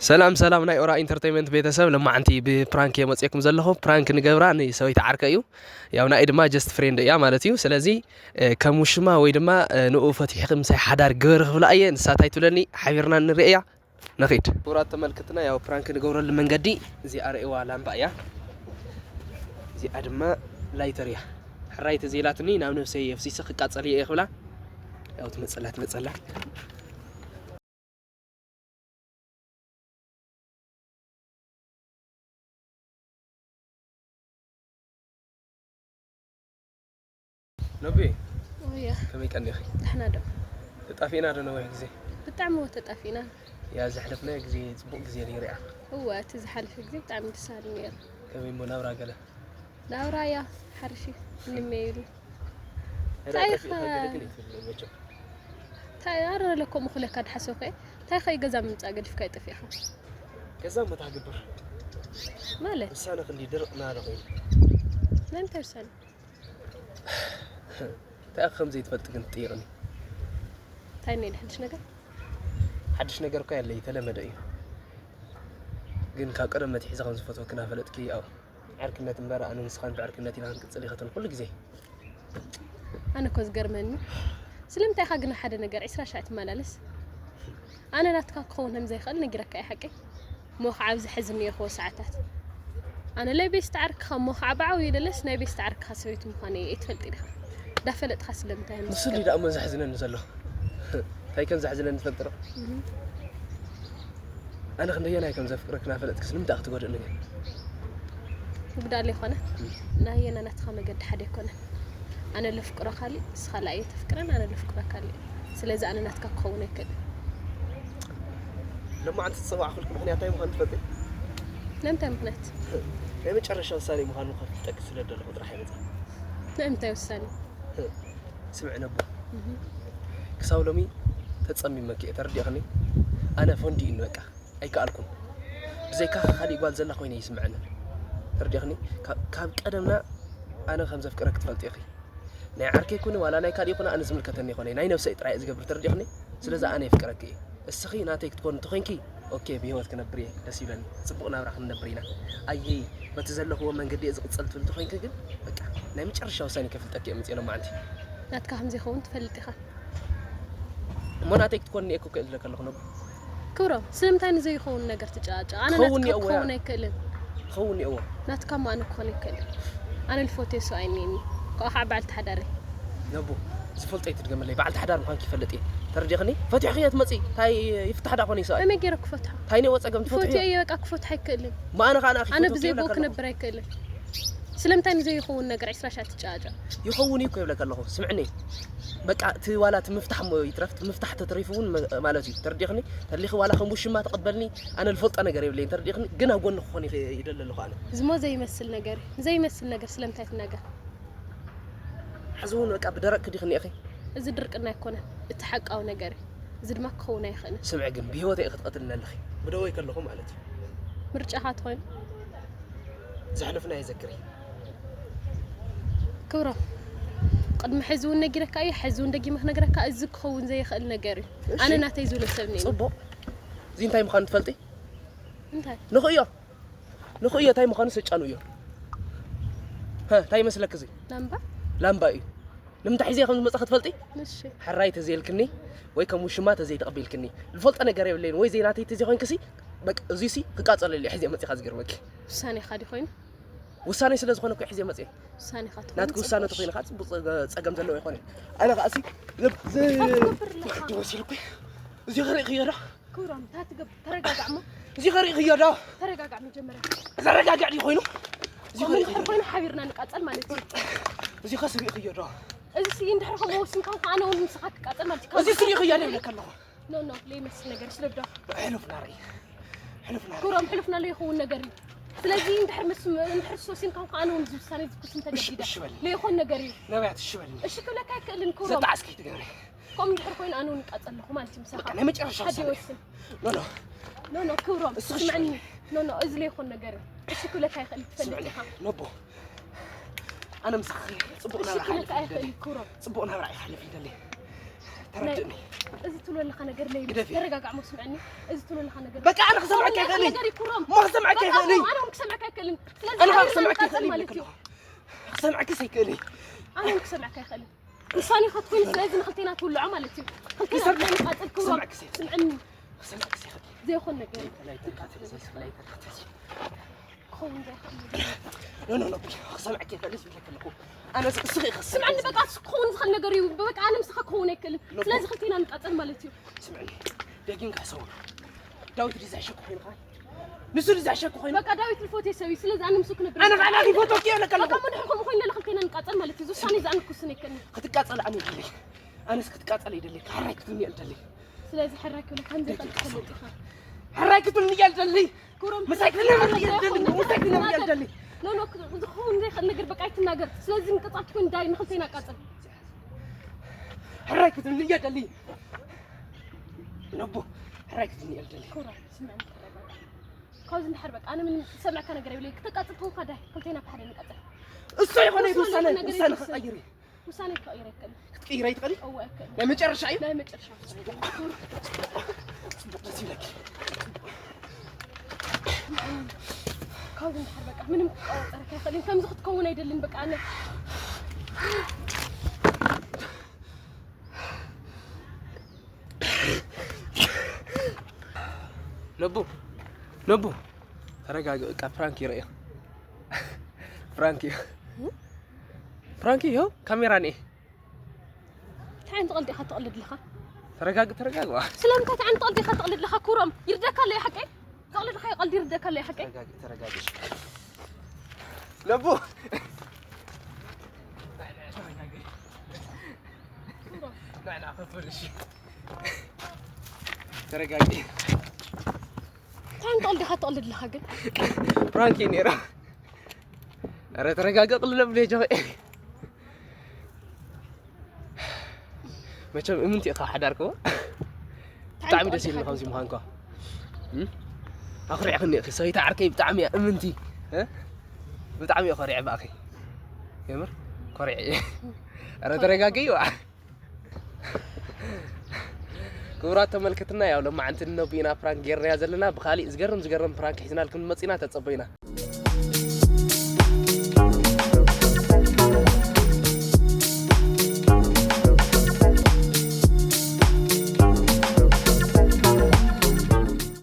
ሰላም ሰላም ናይ ኦራ ኢንተርቴይንመንት ቤተሰብ፣ ለማዓንቲ ብፕራንክ የመፅየኩም ዘለኹ። ፕራንክ ንገብራ ንሰበይቲ ዓርከ እዩ። ያው ናይ ድማ ጀስት ፍሬንድ እያ ማለት እዩ። ስለዚ ከም ውሽማ ወይ ድማ ንኡ ፈቲሕኺ ምሳይ ሓዳር ግበር ክብላ እየ። ንሳ እንታይ ትብለኒ ሓቢርና ንርኢ እያ። ነኺድ። ክቡራት ተመልክትና፣ ያው ፕራንክ ንገብረሉ መንገዲ እዚኣ ርእዋ ላምባ እያ። እዚኣ ድማ ላይተር እያ። ሕራይ ተዘይላትኒ ናብ ነብሰይ የፍሲሰ ክቃጸል እየ ክብላ። ያው ትመጸላ ትመጸላ። ነቢ፣ ወያ፣ ከመይ ቀኒኺ? ደሕና ዶ? ተጣፊእና ዶ ነዊሕ ግዜ? ብጣዕሚ እወ ተጣፊእና። ያ፣ ዘሕለፍናዮ ግዜ ጽቡቕ ግዜ ነይሩ እያ። እወ፣ እቲ ዝሓለፈ ግዜ ብጣዕሚ ደስ በሃሊ ነይሩ። ከመይ እሞ ናብራ ገለ? ናብራ እያ፣ ሓርሺ፣ ምንም የብሉ። ኧረ፣ እንታይ ጠፊእካ ኢኻ? ገለ ግን ይትብል መቸም። እንታይ፣ ኣረ ለኮ ምኹለካ ድሓሰብከ? እንታይ ኸይ ገዛ ምምጻእ ገዲፍካ ይጠፊእኻ? ገዛ እሞ ታግብር። ማለት? ውሳነ ክንዲ ድርቕ ናለ ኮይኑ። ናይ እንታይ ውሳነ? እንታይ ከምዘይ ትፈልጥ ግን ትጥይቕኒ? እንታይ እኒኦ ሓድሽ ነገር? ሓድሽ ነገር እኮ የለ፣ የተለመደ እዩ። ግን ካብ ቀደም መትሒዘ ከም ዝፈትወኪ እናፈለጥኪ፣ ያው፣ ዕርክነት እምበር ኣነ ንስኻን ብዕርክነት ኢና ክንቅጽል ይኸተል ኩሉ ግዜ። ኣነ እኮ ዝገርመኒ፣ ስለምንታይ ኢኻ ግን ሓደ ነገር ዕስራ ሻዕ ትመላለስ? ኣነ ናትካ ክኸውን ከም ዘይኽእል ነጊረካ እየ ሓቀይ። እሞ ከዓ ኣብዚ ሕዚ እኒኦ ሰዓታት ኣነ ናይ ቤስት ዓርክኻ እሞ ከዓ ብዓብዩ ደለስ ናይ ቤስት ዓርክኻ ሰበይቲ ምዃነይ ኣይትፈልጥ ኢኻ። እንዳፈለጥኻ ስለምንታይ ንሱ ከምዚ ድዩ ደኣ እሞ ዘሕዝነኒ ዘሎ? እንታይ ከም ዘሕዝነኒ ትፈልጥ ዶ? እህ። ኣነ ክንደየናይ ከም ዘፍቅረክ እናፈለጥክስ ንምንታይ ክትጎድእኒ ግን? ጉዳለ ይኾነ። እህ። ናየና ናትኻ መገዲ ሓደ ኣይኮነን። ኣነ ለፍቅሮ ካሊእ፣ ንስኻ ለኣየ ተፍቅረን፣ ኣነ ለፍቅሮ ካሊእ። ስለዚ ኣነ ናትካ ክኸውን ኣይክእልን። ሎማዓንቲ ዝጸዋዕኩልኪ ምኽንያት እንታይ ምዃኑ ትፈልጢ? ንምንታይ ምኽንያት? ናይ መጨረሻ ውሳኔ ምዃኑ ከፍልጠኪ ስለ ደለኹ ጥራሕ እየ መጺአ። ናይ ምንታይ ውሳኔ? ስምዒ ነቦ። እህ። ክሳብ ሎሚ ተጸሚመኪ እየ፣ ተረዲእኽኒ? ኣነ ፈንዲእኒ በቃ፣ ኣይከኣልኩን። ብዘይካኺ ካሊእ ጓል ዘላ ኮይነ ይስምዐኒ። ተረዲእኽኒ? ካብ፣ ካብ ቀደምና ኣነ ከም ዘፍቅረኪ ትፈልጢ ኢኺ። ናይ ዓርከይ ኩኒ ዋላ ናይ ካሊእ ኩኒ ኣነ ዝምልከተኒ ይኾነ፣ ናይ ነብሰይ ጥራይ እየ ዝገብር፣ ተረዲእኽኒ? ስለዚ ኣነ የፍቅረኪ እየ። እስኺ ናተይ ክትኮኒ እንተኾይንኪ፣ ኦኬ፣ ብህይወት ክነብር እየ፣ ደስ ይብለኒ፣ ጽቡቕ ናብራ ክንነብር ኢና። ኣየይ፣ በቲ ዘለኽዎ መንገዲ እየ ዝቕጽል ትብል እንተኾይንኪ ግን፣ በቃ፣ ናይ መጨረሻ ውሳኔ ከፍልጠኪ እየ መጽየ ሎማዓንቲ። ናትካ ከም ዘይኸውን ትፈልጥ ኢኻ። እሞ ናተይ ክትኮኒ እየ እኮ ክእል ዝለካ ኣለኹ ነቦ። ክብሮም፣ ስለምንታይ ንዘይኸውን ነገር ትጨቃጨቕ? ኣነ ክኸውን ናትካ እየ እወ። ክኸውን ኣይክእልን። ክኸውን እየ እወ። ናትካ እሞ ኣነ ክኾን ኣይክእልን። ኣነ ልፈትዮ ሰብኣይ እኒአኒ። ካብኡ ከዓ በዓልቲ ሓዳር እየ። ነቦ፣ ዝፈልጦ ኣይትድገመለይ። በዓልቲ ሓዳር ምዃንኪ ይፈልጥ እየ። ተረዲእኽኒ? ፈቲሕኽዮ ትመፂ። እንታይ ይፍታሕ ደኣ ኮነ እዩ ሰብኣይ? ከመይ ገይረ ክፈትሖ? እንታይ እኒኦ ፀገም ትፈትሕዮ? ይፈትዮ እየ በቃ ክፈትሖ ኣይክእልን። እሞ ኣነ ከዓ ንኣኺ ኣነ ፈትዮ ብዘይ ብኡ ክብለካ ኣለኹ። ክነብር ኣይክእልን። ስለምንታይ ንዘይኸውን ነገር ዕስራ ሻዕ ትጨቃጨቕ? ይኸውን እዩ እኮ ይብለካ ኣለኹ። ስምዕኒ። በቃ እቲ ዋላ እቲ ምፍታሕ እሞ ይትረፍ፣ እቲ ምፍታሕ ተተሪፉ እውን መ-፣ ማለት እዩ። ተረዲእኽኒ? ተሊኺ ዋላ ከም ውሽማ ተቐበልኒ፣ ኣነ ዝፈልጦ ነገር የብለይን። ተረዲእኽኒ? ግን ኣብ ጎንኺ ክኾን ይኽ-፣ ይደሊ ኣለኹ ኣነ። እዚ እሞ ዘይመስል ነገር እዩ። ንዘይመስል ነገር ስለምንታይ ትናገር? ሕዚ እውን በቃ ብደረቕኪ ዲኺ እኒኤኺ? እዚ ድርቅና ኣይኮነን። እቲ ሓቃዊ ነገር እዩ። እዚ ድማ ክኸውን ኣይኽእልን። ስምዒ ግን ብህይወተይ ኢኺ ክትቐትልኒ ኣለኺ። ብደወይ ከለኹ ማለት እዩ። ምርጫኻ ተኾይኑ? ዘሕለፍናዮ ዘክሪ። ክብሮም፣ ቅድሚ ሕዚ እውን ነጊረካ እየ፣ ሕዚ እውን ደጊመ ክነግረካ፣ እዚ ክኸውን ዘይኽእል ነገር እዩ። እሺ። ኣነ ናተይ ዝብሎ ሰብ እኒአኒ። ጽቡቕ። እዚ እንታይ ምዃኑ ትፈልጢ? እንታይ? ንኽእዮ። ንኽእዮ እንታይ ምዃኑ ሰጫኑ እዮ። ሀ፣ እንታይ ይመስለኪ እዚ? ላምባ? ላምባ እዩ። ንምንታይ ሒዘ ከም ዝመጻ ክትፈልጢ? እሺ። ሕራይ ተዘይልክኒ ወይ ከም ውሽማ ተዘይተቐቢልክኒ፣ ዝፈልጦ ነገር የብለይን ወይ ዘይናተይ ተዘይኮይንክሲ፣ በቃ፣ እዙይሲ ክቃጸለሉ እየ ሒዘ መጺኻ ዝገርመኪ። ውሳኔኻ ድዩ ኮይኑ? ውሳኔ ስለ ዝኾነ እኮ ሒዘ መጽየ። ውሳኔኻ ትኾን ናትኪ ውሳነ ጽቡቕ። ተኾይኑ ከዓ ጽቡቕ ጸገ-፣ ጸገም ዘለዎ ይኾነ። ኣነ ከዓሲ ዝብ-፣ ዝ-፣ እንታይ ትገብር ኣለኻ? ወሲልኩ። እዚ ኸሪእኽዮ ዶ? ክብሮም፣ እንታይ ትገብር? ተረጋጋዕ እሞ። እዚ ኸሪእኽዮ ዶ? ተረጋጋዕ መጀመርያ። ዘረጋግዕ ድዩ ኮይኑ? እዚ ከምኡ ኸሪእኽዮ እንድሕር ዶ? ኮይኑ ሓቢርና ንቃጸል ማለት እዩ። እዚ ኸስ ሪእኽዮ ዶ? እዚ ሲ እንድሕር ከምኡ ወሲንካ እኮ ኣነ እውን ምሳኻ ክቃጸል ማለት እዩ። እዚ ሲ ሪእኽዮ ዶ ይብለካ ኣለኹ? ኖ፣ ኖ፣ ለይመስል ነገር ስለብዶ። ሕሉፍ ናረይ። ሕሉፍ ናረይ። ክብሮም፣ ሕሉፍና ለይኸውን ነገር እዩ። ስለዚ እንድሕር ምስ-፣ እንድሕር ሶሲንካ እኮ ኣነ እውን እዚ ውሳኔ እዚ ክውስን እሺ፣ ተገዲደ። እሺ በልኒ። ለይኾን ነገር እዩ። ነብያት እሺ በልኒ። እሺ ክብለካ ኣይክእልን ክብሮም። ዘጣዕስኪ ትገብሪ። ከምኡ እንድሕር ኮይኑ ኣነ እውን እቃጸል ኣለኹ ማለት እዩ ምሳኻ። በቃ ናይ መጨረሻ ሓደ ውሳኔ። ይወስን። ኖ፣ ኖ። ኖ፣ ኖ፣ ክብሮም፣ እስኺ እሺ ስምዐኒ። በልኒ። ኖ፣ ኖ፣ እዚ ለይኾን ነገር እዩ። እሺ ክብለካ ኣይክእል ትፈልጥ ስምዐኒ። ኢኻ። ኖቦ። ኣነ ምሳኺ ጽቡቕ እሺ ናብራ ክብለካ ክሓልፍ ኣይክእል ይደሊ። ክብሮም። ጽቡቕ ናብራ ይሓልፍ ይደሊ። እታ ተረድእኒ። እዚ ትብሎ ኣለኻ ነገር ለይ ግደፊ። ተረጋጋዕ፣ ሞ ስምዐኒ። እዚ ትብሎ ኣለኻ ነገር በቃ ኣነ ክሰምዐካ ኣይክእልን። ነገር ይኩሮም። ሞ ክሰምዐካ በቃ ኣይክእልን። ኣነ እውን ክሰምዐካ ኣይክእልን። ስለዚ ኣነ ኣነ ክሰምዐካ መቃጸል ኣይክእልን ማለት እዩ። ይብለካ። ክሰምዐክስ ኣይክእልን። ኣነ እውን ክሰምዐካ ኣይክእልን። ውሳኔ ክትኮይኑ ስለዚ ንክልቴና ትውልዖ ማለት እዩ። ክልቴና ክሰምዐ- ንቃጸል ክብሮም ክሰምዐክስ ኣይክእልን። ስምዐኒ። ክሰምዐክስ ኣይክእልን። ዘይኮን ነገር ላይ ተካተል፣ ላይ ተካተል። ክኸውን ዘይኽእል ነገር። ኖ ኖ ኖ ክሰምዐካ ኣይክእልን ዝብለካ ኣለኹ። ኣነ እስኺ ክሰምዐ ስምዐኒ በቃ እሱ ክኸውን ዝኽእል ነገር እዩ። በቃ ኣነ ምስኻ ክኸውን ኣይክእልን። ስለዚ ክልቴና ንቃጸል ማለት እዩ። ስምዐኒ ደጊም ክሕሰቡ። ዳዊት ድዩ ዝሕሸኩ ኮይኑ ኸዓ? ንሱ ድዩ ዝሕሸኩ ኮይኑ? በቃ ዳዊት ዝፈትዮ ሰብ እዩ። ስለዚ ኣነ ምስኡ ክነብር ኣነ ኸዓ ናተይ ይፈትወኪ እየ ዝብለካ ኣለኹ። በቃ ምድሕር ከምኡ ኮይኑ ለለ ክልቴና ንቃጸል ማለት እዩ። እዚ ውሳኔ እዚ ኣነ ክውስን ኣይክእልን። ክትቃጸል ኣነ ይደሊ። ኣነስ ክትቃጸል ይደሊ። ሕራይ ክትብልኒ እየ ዝደሊ። ስለዚ ሕራይ ክብለካ ከምዘይክእል ትፈልጥ ኢኻ። ሕራይ ክትብልኒ እየ ዝደሊ። ክብሮም ምሳይ ክትነብር እየ ዝደሊ። ምሳይ ክትነብር እየ ዝደሊ። ኖ ኖ፣ ክኸውን ዘይኽእል ነገር በቃ ኣይትናገር። ስለዚ ምቅጻል ትኮን ዳይ ንክልቴና ቃጽል። ሕራይ ክትብልኒ እየ ዝደሊ። ነቦ፣ ሕራይ ክትብልኒ እየ ዝደሊ። ክብሮም ስምዐኒ፣ ተረጋጋ። ካብዚ እንድሕር በቃ ኣነ ምንም ዝሰምዐካ ነገር የብለይ። ክተቃጽል ከውካ ዳይ ክልቴና ብሓደ ንቃጽል። እሱ ይኾነ ውሳነ ውሳነ ክቐይር እዩ። ውሳኔ ክቕይር ኣይክእልን። ክትቅይር ኣይትኽእልን? እወ ኣይክእልን። ናይ መጨረሻ እዩ? ናይ መጨረሻ ውሳኔ። ጽቡቕ ደስ ይብለኪ። ካብዚ እንድሕር በቃ ምንም ክቆጻጸረካ ኣይክእልን። ከምዚ ክትከውን ኣይደልን በቃ ኣነ። ነቡ ነቡ ተረጋግ። በቃ ፕራንክ ይረእዮ። ፕራንክ እዩ። ፕራንክ እዩ። ካሜራ ነይ። እንታይ ዓይነት ቀልዲ ኢኻ ትቐልድ ኣለኻ? ተረጋግ፣ ተረጋግ። ዋ። ስለምንታይ እንታይ ዓይነት ቀልዲ ኢኻ ትቐልድ ኣለኻ? ኩሮም ይርደካ ኣሎ ሓቀይ? ትቐልድ ኻዮ ቀልዲ ይርደካ ኣሎ ሓቀይ? ተረጋግ፣ ተረጋግ። ነቡ ተረጋጊ። እንታይ ዓይነት ቀልዲ ኢኻ ትቐልድ ኣለኻ ግን? ፕራንክ እዩ ነይሩ። ኧረ ተረጋገ፣ ቅልል ብለይ ጆኸ። መቸም እምንቲ ኢኻ ሓዳርክዎ። ብጣዕሚ ደስ ይብልኒ ከምዚ ምዃንኳ። እም? ኣኹሪዕክኒ ኢኺ ሰበይቲ ዓርከይ፣ ብጣዕሚ እያ እምንቲ። እ? ብጣዕሚ እየ ኮሪዐ ብኣኺ። የምር ኮሪዐ እየ። ኧረ ተረጋገዩ። ክቡራት ተመልከትና፣ ያው ለማዓንቲ ንነቡ ኢና ፕራንክ ጌርናያ ዘለና። ብኻሊእ ዝገርም ዝገርም ፕራንክ ሒዝናልኩም ንመጽእ ኢና፣ ተጸበዩና።